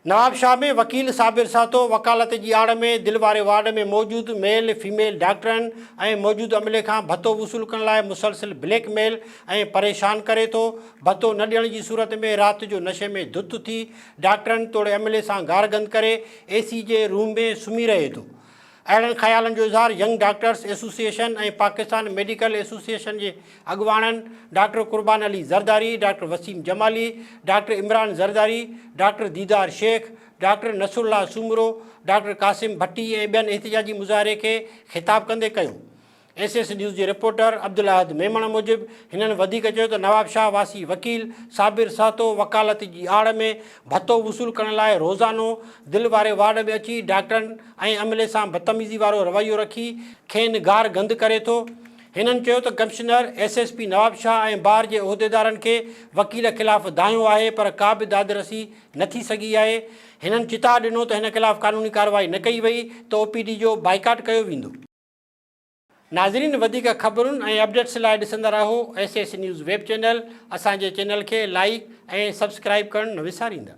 نوابشاهه ۾ وڪيل صابر سهتو وڪالت جي آڙ ۾ دل واري وارڊ ۾ موجود ميل فيميل ڊاڪٽرن ۽ موجود عملي کان ڀتو وصول ڪرڻ لاء مسلسل بليڪ ميل ۽ پريشان ڪري ٿو، ڀتو نه ڏيڻ جي صورت ۾ رات جو نشي ۾ ڌت ٿي ڊاڪٽرن توڙي عملي سان گارگند ڪري اي سي جي روم ۾ سمهي رهي ٿو. اهڙن خيالن جو اظهار young doctors association ۽ Pakistan medical association جي اڳواڻن doctor Qurban Ali Zardari, doctor Waseem Jamali, doctor Imran Zardari, doctor Didar Shaikh, doctor Nasrullah Soomro, doctor Qasim Bhatti ۽ ٻين احتجاجي مظاهري کي خطاب ڪندي ڪيو. ايس ايس نيوز جي رپورٽر عبدالاحد ميمڻ موجب هنن وڌيڪ چيو ته نوابشاهه واسي وڪيل صابر سهتو وڪالت جي آڙ ۾ ڀتو وصول ڪرڻ لاء روزانو دل واري وارڊ ۾ اچي ڊاڪٽرن ۽ عملي سان بدتميزي وارو رويو رکي کين گار گند ڪري ٿو. هنن چيو ته commissioner, S S P Nawabshah ۽ bar جي عهديدارن کي وڪيل خلاف دانهيو آهي پر ڪا به دادرسي نه ٿي سگهي آهي. هنن چتاء ڏنو ته هن خلاف قانوني ڪارروائي نه ڪئي وئي ته او پي ڊي جو بائيڪاٽ ڪيو ويندو. ناظرين وڌيڪ خبرن ۽ اپڊيٽس لاء ڏسندا رهو S S news web channel اسان جي چينل کي لائيڪ ۽ سبسڪرائيب ڪرڻ نه وساريندا.